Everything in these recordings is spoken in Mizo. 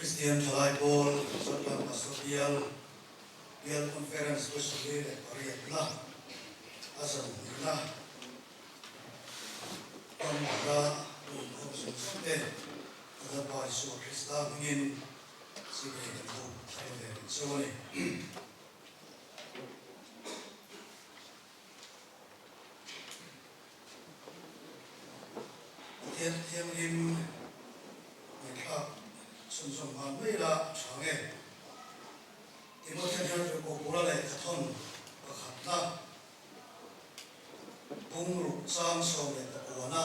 Kristian Thalai Pawl Zotlang Pastor Bial Bial Conference 28na a zan hmuihna Ramhnuaia lungkhawm zawng zawng te Lalpa Isua Krista hmingin sipai kan buk thar ve reng cheu a ni. Pathian Thianghlim ngaihthlak chhunzawm nghal mai ila a tha nge? Timothea hian rilru bula lehkha thawn pakhatna bungruk chang 19-na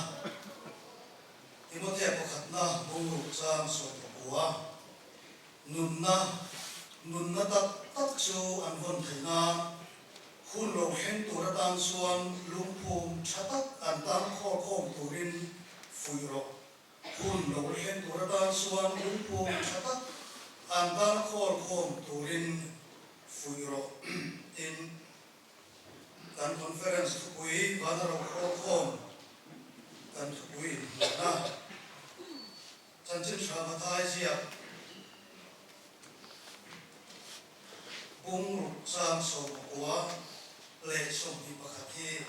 Timothea pakhatna bungruk chang 19 Nunna, nunna tak tak chu an vawn theih nan hun lo thleng tur atan chuan lungphum tha tak an tan khawl khawm turin fuih rawh. Hun lo thleng tur atan chuan lungphum tha tak an tan khawl khawm turin fuih rawh. Tin, kan conference thupui vana ro khawl khawm kan thupui inhmuhna. Chanchin tha Mathai ziak bung ruk chang 19 leh 21 hi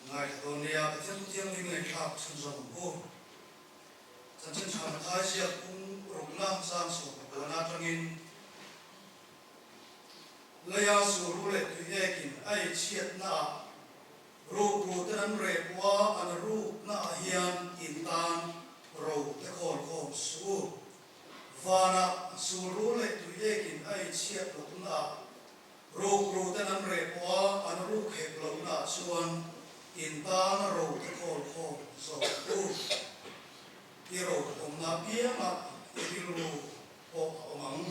ngaithla dawn nia, Pathian thu thianghlim ngaihthlak chhunzawm ang u. Chanchin tha Mathai ziak bung rukna chang 19 na atangin Leia suru leh tuiekin a eichhiatnaah Rukru ten an reh pawh a an rukna ah hian in tan ro te khawl khawm suh u. Vanah sulru leh tuiekin a inchhiat lohna ah rukru ten an reh pawh a an ruk hek lohna ah chuan in tan ro te khawl khawm zawk u. I ro awmna apiangah i rilru pawh a awm ang.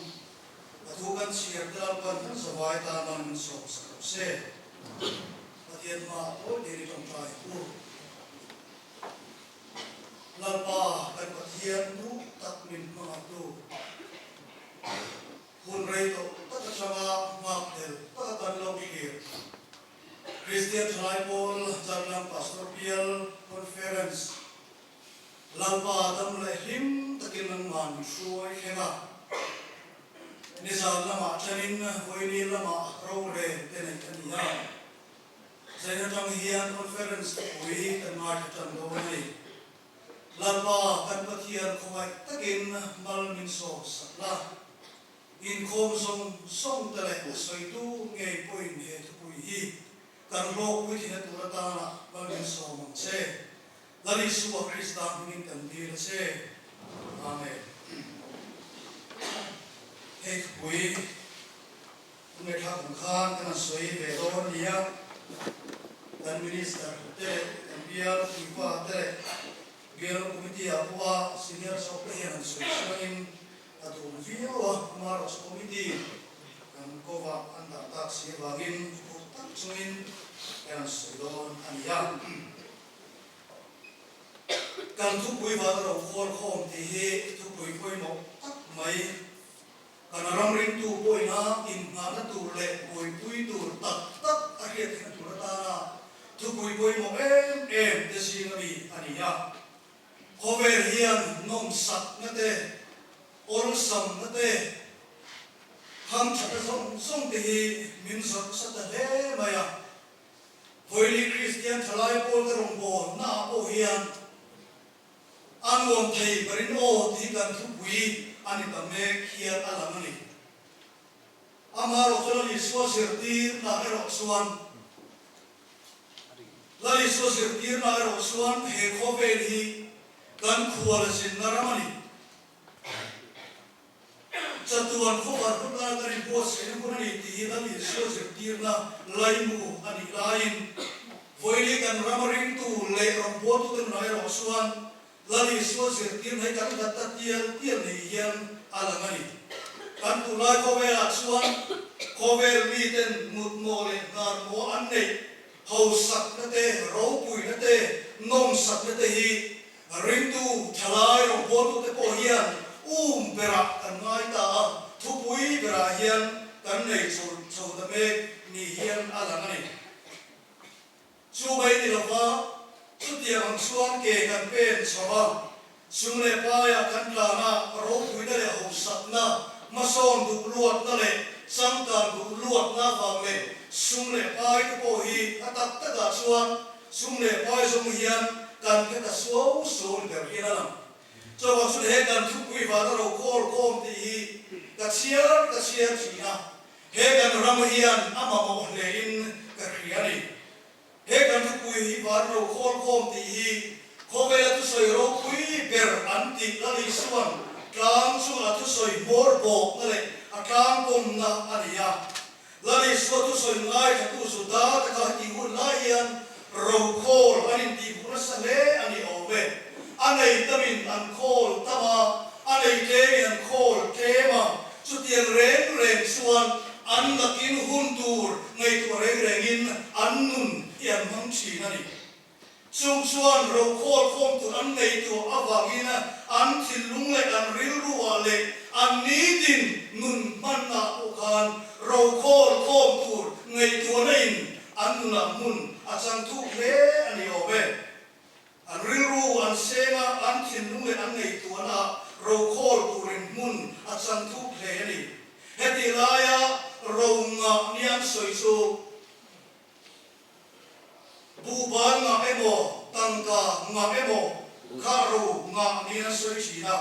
A thu kan chhiar te Lalpan kan zavai tan min sawm sak lo se. Pathian hmaah tawi deuhin i tawngtai u. Lalpa kan Pathian duh tak min hmangahtu, hun rei tawh tak atanga nghak tel taka kan lo thlir Kristian Thalai Pawl Zarlam Pastor Bial Conference Lalpa dam leh hlim takin nangmah min hruai thleng a, nizan lamah ṭanin vawiini lamah rorel te neih a ni a. Zain aṭang hian conference thupui kan ngaithla ṭan dawn a ni. Lalpa kan Pathian khawngaih takin mal min sawm sak la, inkhawm zawng zawng te leh a sawitu ngei pawhin he thupui hi kan hlawkpui thina tur atana mal min sawm ang che. Lal Isua Krista hmingin kan dil a che. Amen. Hei thupui Tumlehthla kum khan kan han sawi ve dawn a nia. Kan Minister te leh kan bial puipa te leh bial committee ah pawha senior zawk te hian han sawi chhuangin a duh viau a. Maros committee kan kova an dah tak si avangin phur tak chungin kan han sawi dawn a nia. Kan thupui vana ro khawl khawm tih hi thupui pawimawh tak mai. Kan ram ringtu pawhina inngahna tur leh buaipui tur tak tak a hriat theihna tur atana thupui pawimawh em em te zing ami a ni a. Khawvel hian nawmsakna te, awlsamna te, hamthatna zawng zawng te hi min zawrh sa ta hle mai a. Vawiini Kristian thalai pawlte rawngbâwl naah pawh hian a nuam thei berin aw tih kan thupui a ni ta mek hian a lang a ni. Amaherawh chu Lal Isua zirtirna erawh chuan Lal Isua zirtirna erawh chuan he khawvel hi kan khual zinna ram a ni. Chatuan khawvar hun lana kan inbuatsaihna hun a ni tih hi Lal Isua zirtirna laimu a nih laiin vawiini kan rama ringtu leh rawngbawltute nunah erawh chuan Lal Isua zirtirna hi kan hlat ta tial tial ni hian a lang a ni. Kan tunlai khawvelah chuan khawvel miten mutmawh leh hnarmawh an neih hausakna te, ropuina te, nawmsakna te hi Ringtu thalai rawngbawltute pawh hian um berah kan ngai ta a, thupui berah hian kan nei chho chho ta mek ni hian a lang a ni. Chu mai ni lova, chutiang ang chuan ke kan pen chho a, Sum leh paiah kan tlan a, ropuina leh hausakna, hmasawn duh luatna leh changkan duh luatna avang leh sum leh pai te pawh hi a tak takah chuan sum leh pai zawng hian kan phe ta suau suau ni ber hian a lang. Chuvang chu he kan thupui vana ro khawl khawm tih hi ka chhiar ka chhiar thin a, he kan ram hian a mamawh hle in ka hria a ni. He kan thupui hi van ro khawl khawm tih hi khawvela thusawi ropui ber an tih Lal Isua'n tlang chu a thusawi hmawr bawkna leh a tlang pawmna a ni a. Lal Isua thusawi ngaithlatu Juda te kha hetih hun lai hian Rokhawl an intihhmuh nasa hle a ni awm e. A nei tamin an khawl tam a, a nei tlemin an khawl tlem a, chutiang reng reng chuan an nakin hun tur ngaihtuah reng rengin an nun hi an hmang thin a ni. Chung chuan rokhawl khawm tur an ngaihtuah avangin an thinlung leh an rilruah leh an nitin nun hmannaah pawh khan rokhawl khawm tur ngaihtuahna in An nunah hmun a chang thuk hle a ni awm e. An rilru an seng a, an thinlung leh an ngaihtuahna ah rokhawl turin hmun a chang thuk hle a ni. Heti laia ro ngah ni an sawi chu buhban ngah emaw, tangka ngah emaw kha ro ngah niin an sawi thin a.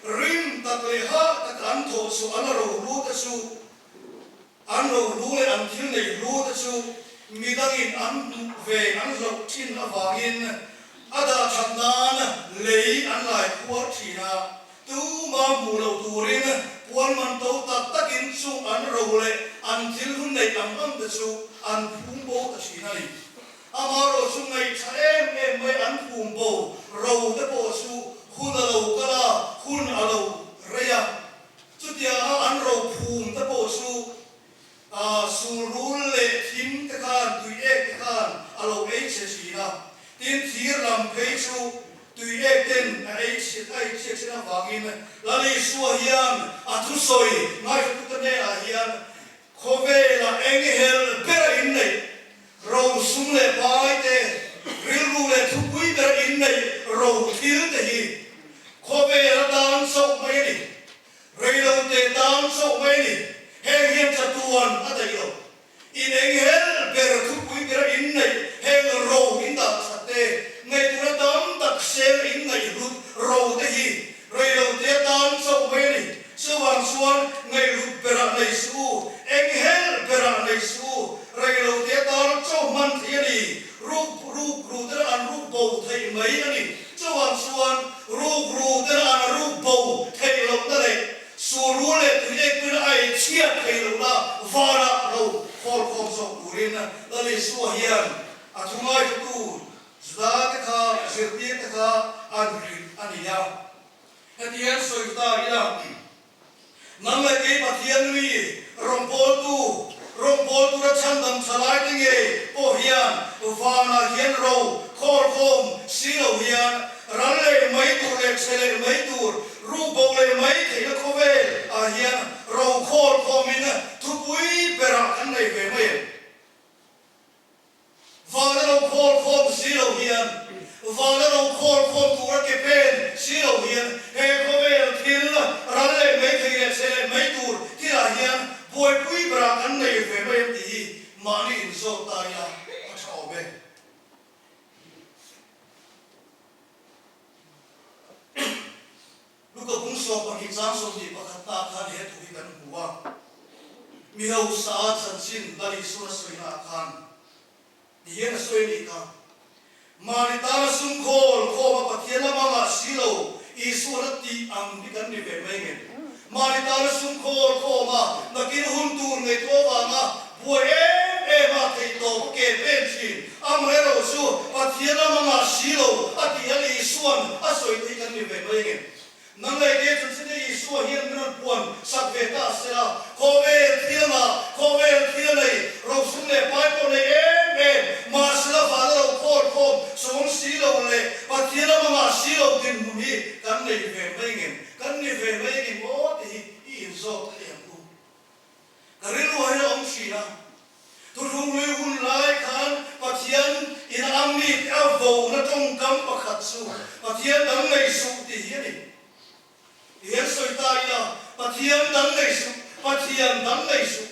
Rim tak leh hah tak an thawh chhuah an ro hlu te chu An rohlu leh an thil nei hlu te chu midangin an hmuh ve an hlauh thin avangin a dah that nan lei an lai khuar thin a, tuma hmuh loh turin puan man to tak takin chung an ro leh an thil hlu neih ang ang te chu an phum bo ta thin a ni. Amaherawh chu ngaihṭha em em mai an phum bo ro te pawh chu hun a lo kal a, hun a lo rei a. Chutianga an ro phum te pawh chu sulrul leh thim te khan, tui ek te khan a lo ei chhe thin a. Tin, thir lam phei chu tui ek ten a ei chhe a ei chhiat thin avangin Lal Isua hian a thusawi ngaihratute hnenah hian khawvelah eng hel ber a inneih, ro sum leh pai te, rilru leh thupui ber inneih ro thil te hi khawvel atan chauh mai a ni, reilo te tan chauh mai a ni, heng hian chatuan a daih lo. In eng hel ber thupui ber inneih heng ro in dah that te, ngaihtuahna tam tak sel inngaihhlut ro te hi reilo te atan chauh mai a ni. Chuvang chuan ngaihhlut berah nei suh u, eng hel berah nei suh u, reilo te atan chauh hman thei a ni, ruk ruk ru tena an ruk bo theih mai a ni. Chuvang chuan ruk ru tena an ruk bo theih lohna leh sul ru leh tui ekpuina a ei chhiat theih lohna vanah ro khawl khawm zawk turin Lal Isua hian a thu ngaithatu Juda te kha zirtir te kha an hrilh a ni a. Heti hian sawi ta ila, Nang leh kei Pathian mi rawngbawltu, rawngbawltu tura chhandam tha lai te ngei pawh hian vanah hian ro khawl khawm si lo hian ral leh mai tur leh chhe leh mai tur, ruk bo leh mai theihna khawvel ah hian ro khawl khawmin thupui berah kan nei ve mai em? Van a lo khawl khawm si lo hian, van a lo khawl khawm tura ke pen si lo hian, he khawvel thil ral leh mai thei leh chhe leh mai tur thilah hian buaipui berah kan nei ve mai em tih hi mahni inzawt ta ila a tha awm e. Luka bung 12 chang 21 ah khan he thu hi kan hmu a, Mi hausa a chanchin Lal Isua sawina ah khan ti hian a sawi a nih kha, Mahni tana sum khawl khawm a Pathian lama ngah si lo Isuan a tih ang hi kan ni ve mai nge? Mahni tana sum khawl khawm a nakin hun tur ngaihtuah avanga buai em em a theihtawp a ke pen thin amaherawh chu Pathian lama ngah si lo a tih a Isuan a sawi te hi kan ni ve mai nge? Nang leh kei chu chite Isua hian min rawn puan sak ve ta se la, khawvel thil ngah, khawvel thil nei, rosum leh pai pawh nei em em, mahse la vana lo khawl khawm sawng si lo leh Pathian lama ngah si lo dinhmun hi kan nei ve mai ngem, kan ni ve mai ngem aw tih hi i inzawt a ni ang u. Ka rilru ah hian a awm thin a, Thuthlunglui hun lai khan Pathian in a mi te a vo na tawngkam pakhat chu. Pathian dang nei suh tih hi a ni. Ti hian sawi ta ila, Pathian dang nei suh, Pathian dang nei suh.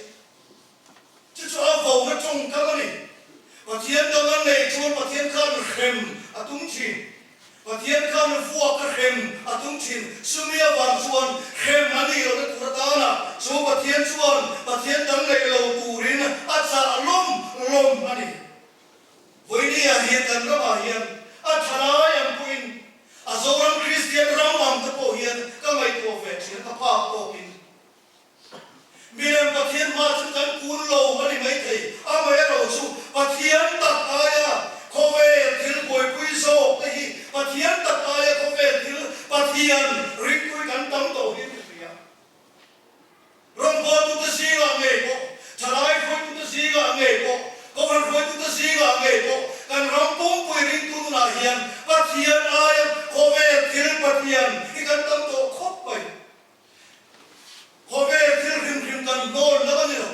Chu chu a vona tawngkam a ni. Pathian dang a neih chuan Pathian khan hrem a tum thin. Pathian khan vuak a hrem a tum thin. Chumi avang chuan hrem a nih lohna tur atana chu Pathian chuan Pathian dang nei lo turin a chah lawm lawm a ni. Vawinia hian kan ramah hian a tha lai ang pawhin a Zoram Kristian ram ang te pawh hian ka ngaihtuah ve thin a, ka phak tawkin. Milem Pathian hma chu kan kun lo a ni maithei, amaherawh chu Pathian tak aia khawvel thil buaipui zawk te hi Pathian tak aia khawvel thil Pathian ringpui kan tam tawh hi ka hria. Rawngbawltute zingah ngei pawh, thalai hruaitute zingah ngei pawh, Kohhran hruaitute zingah ngei pawh kan ram pumpui ringtu nunah hian Pathian aia khawvel thil Pathian hi kan tam tawh khawp mai. Khawvel thil hrim hrim kan hnawl lo a ni lo.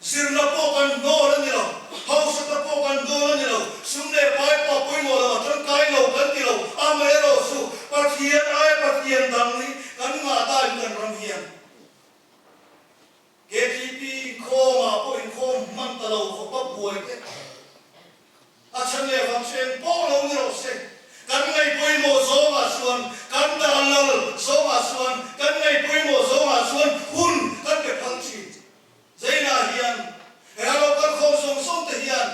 Zirna pawh kan hnawl a ni lo. Hausakna pawh kan hnawl a ni lo. Sum leh pai pawh a pawimawh lo, a tangkai lo kan ti lo. Amaherawh chu Pathian aia Pathian dang hi kan ngah ta in kan ram hian KTP inkhawmah pawh inkhawm hman ta lo khawpa buai te A chhan leh vang chu eng pawh lo ni rawh se. Kan ngaihpawimawh zawngah chuan, kan dah lal zawngah chuan, kan ngaihpawimawh zawngah chuan hun kan pe phal thin. Zainah hian he a lo kal khawm zawng zawng te hian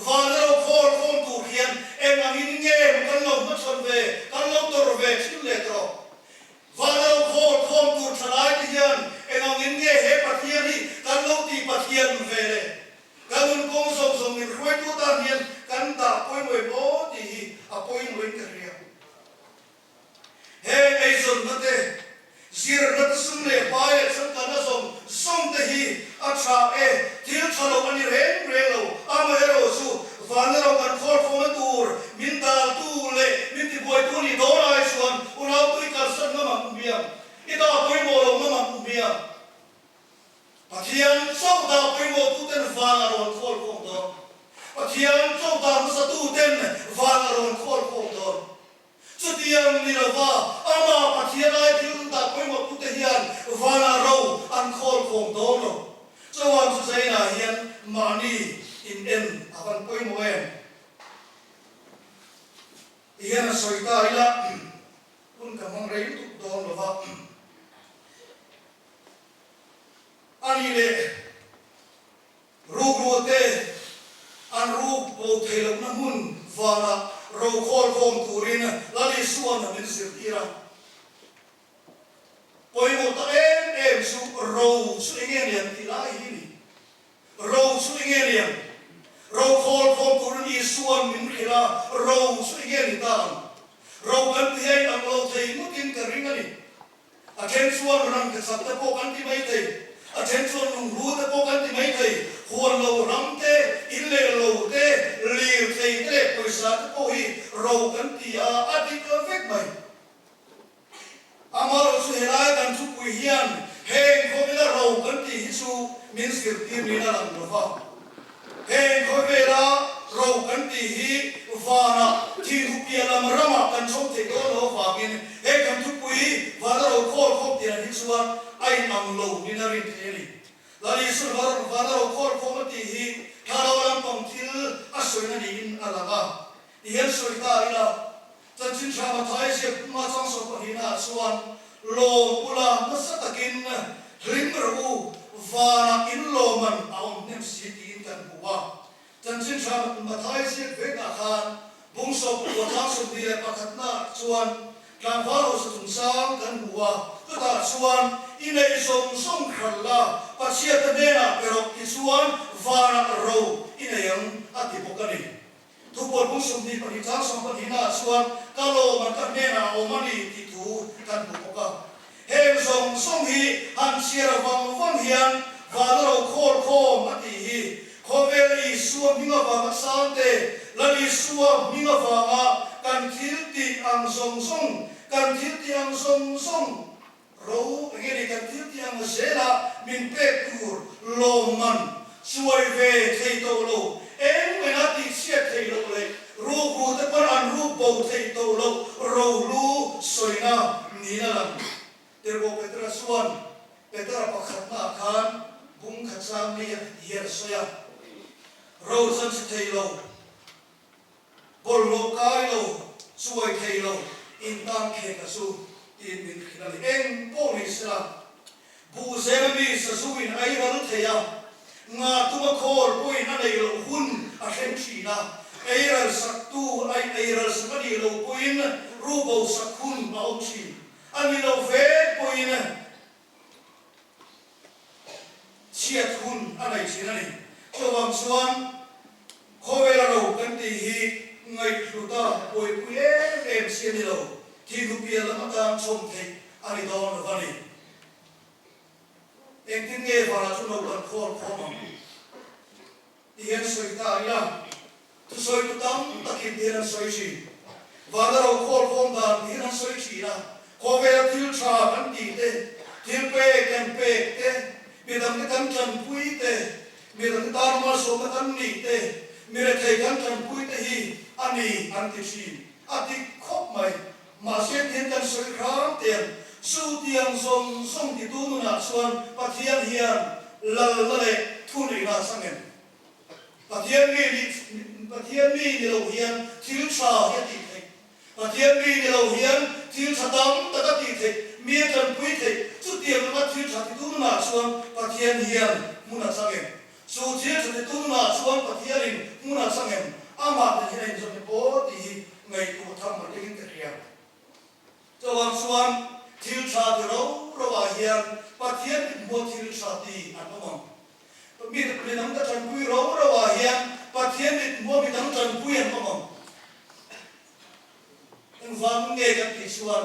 van a lo khawl khawm tur hian eng angin nge maw kan lo hmachhawn ve, kan lo tawrh ve thin leh tawh. Van a lo khawl khawm tur tha lai te hian eng angin nge he Pathian hi kan lo ti Pathian ve le? Kan nun kawng zawng zawng min hruaitu tan hian kan dah pawimawih maw tih hi a pawimawhin ka hria. Heng eizawnna te, zirna te sum leh pai leh changkanna zawng zawng te hi a tha e, thil tha lo a ni reng reng lo. Amaherawh chu vana ro kan khawlkhawmna tur min daltu leh min tibuaitu nih dawn ai chuan unau tui kalsan ngam ang u hmiang, i dah pawimawh lo ngam ang u hmiang. Pathian chauh dah pawimawhtuten van a rawn khawl khawm dawn. Pathian chauh dah hmasatuten van a rawn khawl khawm dawn. Chutiang ni lova amah Pathian ai thil dah pawimawhtute hian vanah ro an khawl khawm dawn lo. Chauhan chu Zainah hian mahni in en a van pawimawh em? Ti hian a sawi ta ila, hun ka hmang rei lutuk dawn lova. A nih leh rukruate an ruk bo thei lohna hmun vanah ro khawl khawm turin Lal Isua'n min zirtir a. Pawimawh ta em em chu ro chu eng nge niang tih lai hi a ni. Ro chu eng nge niang? Ro khawl khawm turin Isua'n min hrilh a, ro chu eng nge ni ta ang? Ro kan ti hian ang lo thei ngawtin ka ring a ni. A then chuan rang te chak te pawh kan ti mai thei, a then chuan lunghlu te pawh kan ti mai thei, huan lo ram te, in leh lo te, lirthei te leh pawisa te pawh hi ro kan ti a, a dik lo vek mai. Amaherawh chu helai kan thupui hian heng khawvela ro kan tih hi chu min zirtir niin a lang lo va. Heng khawvela ro kan tih hi vanah thinghupiah lam ramah kan chho theih dawn lo avangin he kan thupui vana ro khawl khawm tih ang hi chuan a inang lo niin a rin theih a ni. Lal Isuan vana ro khawl khawm a tih hi thlarau lampang thil a sawina niin a lang a. Ti hian sawi ta ila, Chanchin Tha Mathai ziak hma chang sawmpahnihnaah chuan lawm ula nasa takin hlim rawh u, vanah in lawman a awm hnem si tiin kan hmu a. Chanchin Tha Mathai ziak vekah khan bung sawmpakua chang 21naah chuan tlangval hausa chungchang kan hmu a, chutah chuan i neih zawng zawng hral la, Pathiate hnenah pe rawh tichuan vanah ro i nei ang a ti bawk a ni. Thupuan bung 22 chang 12 naah chuan ka lawm an ka hnenah a awm a ni tih thu kan hmu bawk a. Heng zawng zawng hi han chhiar vang vang hian vana ro khawl khawm a tih hi khawvel Isua hming avanga sangte, Lal Isua hming avanga kan thil tih ang zawng zawng, kan thil tih ang zawng zawng, Ro enge ni kan thil tih ang zela min pek tur lawmman chuai ve thei tawh lo, eng mena tih chhiat thei loh leh. Rukru te pawn an ruk bo theih tawh loh rohlu sawina niin a lang. Tirhkoh Petera chuan Petera pakhatna ah khan bung khat chang mi a ti hian a sawi a, Ro chan chhe thei lo, bawlhhlawh kai lo, chuai thei lo, intan khek a chu tiin min hrilh a ni. Eng pawh ni sela, Buhzela mi sazu in a iral thei a, nga tuma khawl pawhin a neih loh hun a thleng thin a, eiral saktu a eiral sak a nih loh pawhin rubo sak hun a awm thin. A ni lo ve pawhin chhiat hun a nei thin a ni. Chuvang chuan khawvela ro kan tih hi ngaihhluta buaipui em em chi a ni lo, thihnu piah lam atan chhawm theih a ni dawn lo a ni. Engtin nge vanah chu lo kan khawl khawm ang? Ti hian sawi ta ila, thusawitu tam takin ti hian an sawi thin. Vana ro khawl khawm dan ti hian an sawi thin a, khawvela thil tha kan tih te, thil pek kan pek te, midangte kan tanpui te, midangte tan malsawmna kan nih te, mi rethei kan tanpui te hi a ni an ti thin. A dik khawp mai. Mahse ti hian kan sawi hram teh ang, chutiang zawng zawng titu nunah chuan Pathian hian lalna leh thuneihna a chang em? Pathian mi nih Pathian mi ni lo hian thil tha hi a tih theih. Pathian mi ni lo hian thil tha tam tak a tih theih, mi a tanpui theih. Chutiang anga thil tha titu nunah chuan Pathian hian hmun a chang em? Chu thil tha titu nunah chuan Pathianin hmun a chang em? Amah nen hian a inzawm em aw tih hi ngaihtuah tham rengin ka hria. Chuvang chuan thil tha ti ro ro ah hian Pathian mithmuh thil tha ti an awm ang. Mi midang ka tanpui ro ro ah hian Pathian mithmuh midang tanpui an awm ang. Engvang nge kan tih chuan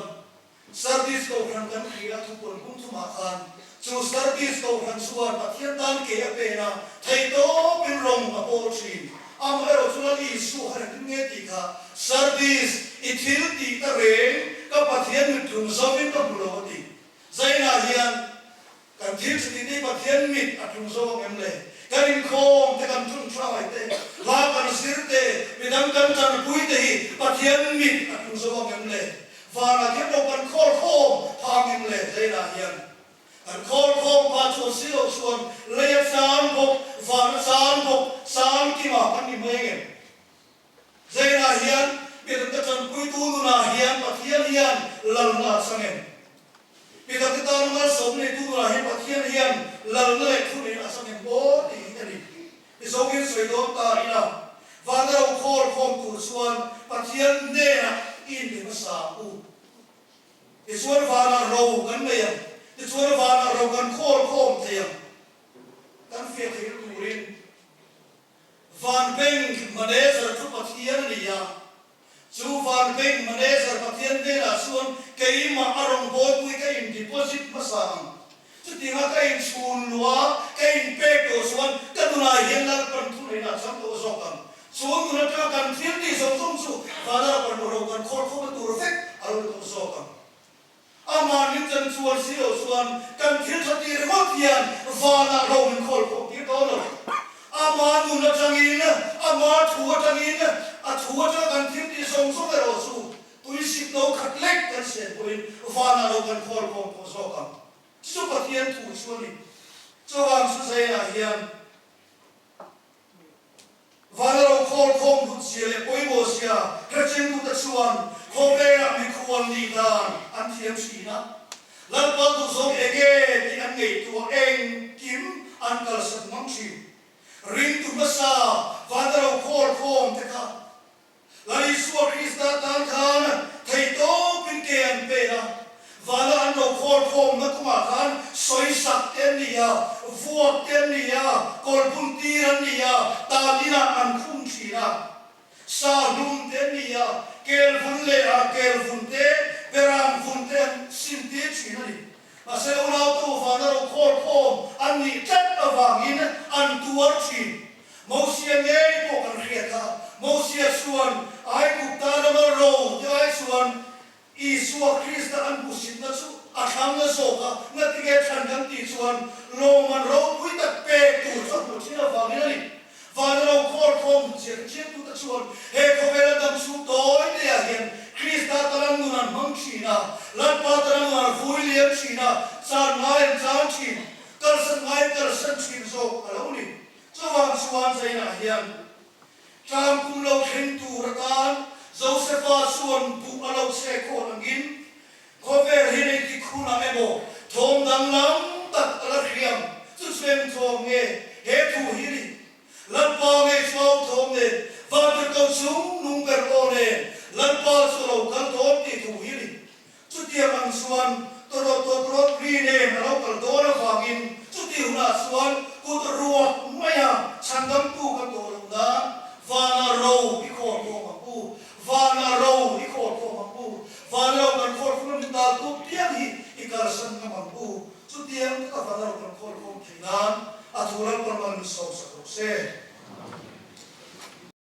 Sardis Kohhran kan hria thupun hung thumah khan chu Sardis Kohhran chuan Pathian tan ke a pen a, theihtawpin rawng a pawl thin. Amaherawh chu Lal Isua khan engtin nge tih kha, Sardis, i thil tih ta reng, ka Pathian mittlung zovin ka hmu lo a ti. Zainah hian Kan thil chuti ni Pathian mit a tlung zo ang em le? Kan inkhawm te, kan ṭhunṭhai te, hla kan zir te, midang kan ṭanpui te hi Pathian mit a tlung zo ang em le? Vanah khian lo kan khawl khawm pha ang em le? Zainah hian kan khawl khawm pha chuan si lo chuan lei a chan bawk, van a chan bawk, chan kima kan ni mai ang em? Zainah hian midangte ṭanpuitu nunah hian Pathian hian lalna a chang em? Midangte tana malsawmna neitu nunah hian Pathian hian lalna leh thuneihna a chang em aw tih hi a ni. Mizawngin sawi dawn ta ila, vana ro khawl khawm tur chuan Pathian hnenah i inbe hmasa ang u. Tichuan vanah ro kan nei ang, tichuan vanah ro kan khawl khawm thei ang. Kan fiah theihna turin Van Bank Manager chu Pathian a ni a, chu Van Bank Manager Pathian hnenah chuan keimah a rawngbawlpui ka in deposit hmasa ang. Chutinga ka in chhun luh a, ka in pek tawh chuan ka nunah hian Lalpan thuneihna a chang tawh zawk ang. Chu nun atanga kan thil tih zawng zawng chu Vana Rapan ro kan khawlkhawmna tur vek a lo ni tawh zawk ang. Amah min chan chuan si lo chuan kan thil tha tih ringawt hian vanah ro min khawl khawm tir dawn lo. Ama nun atangin, ama thu atangin, a thu atanga kan thil tih zawng zawng erawh chu tuisik no khat lek kan sen pawhin vanah ro kan khawl khawm tawh zawk ang. Chu chu Pathian thu chu a ni. Chuvang chu Zainah hian. Vana ro khawl khawm hlut zia leh pawimawh zia hrechiangtute chuan khawvelah mikhual nih dan an thiam thin a. Lalpa duhzawng enge tih an ngaihtuah engkim an kalsan mang thin. Ringtu hmasa vana ro khawl khawm te kha Lal Isua Krista tan khan theihtawpin ke an pen a, vana an lo khawl khawmna kawngah khan sawisak te an ni a, vuak te an ni a, kawlbun tir an ni a, tan inah an khum thin a, sa hlum te an ni a, kel vun leh ah kel vun te, berang vun te an sim tir thin a ni. Mahse unautu vana ro khawl khawm an nih tlat avangin an tuar thin. Mosia ngei pawh kan hriat a, Mosia chuan Aigupta rama ro te ai chuan Isua Krista an hmuhsitna chu a thlang na zawk a, ngatinge thlan kan tih chuan lawmman ropui tak pek tur chu a hmuh thin avangin a ni. Vana lo khawl khawm chiah chiahtute chuan he khawvela dam chhung tawi teah hian Krista tana nun an hmang thin a, Lalpa tana nun an vui liam thin a, chan ngai an chan thin, kalsan ngai an kalsan thin zawk a lo ni. Chuvang chuan Zainah hian tlang kum lo thleng tur atan Josefa chuan buh a lo chhe khawn angin Khawvel hi nei ti khunah emaw thawm danglam tak a la hriam chu chu eng thawm nge he thu hi ni? Lalpa nge chu au thawm nen, Vantirhkoh chung nung ber aw nen Lalpa chu a lo kal dawn.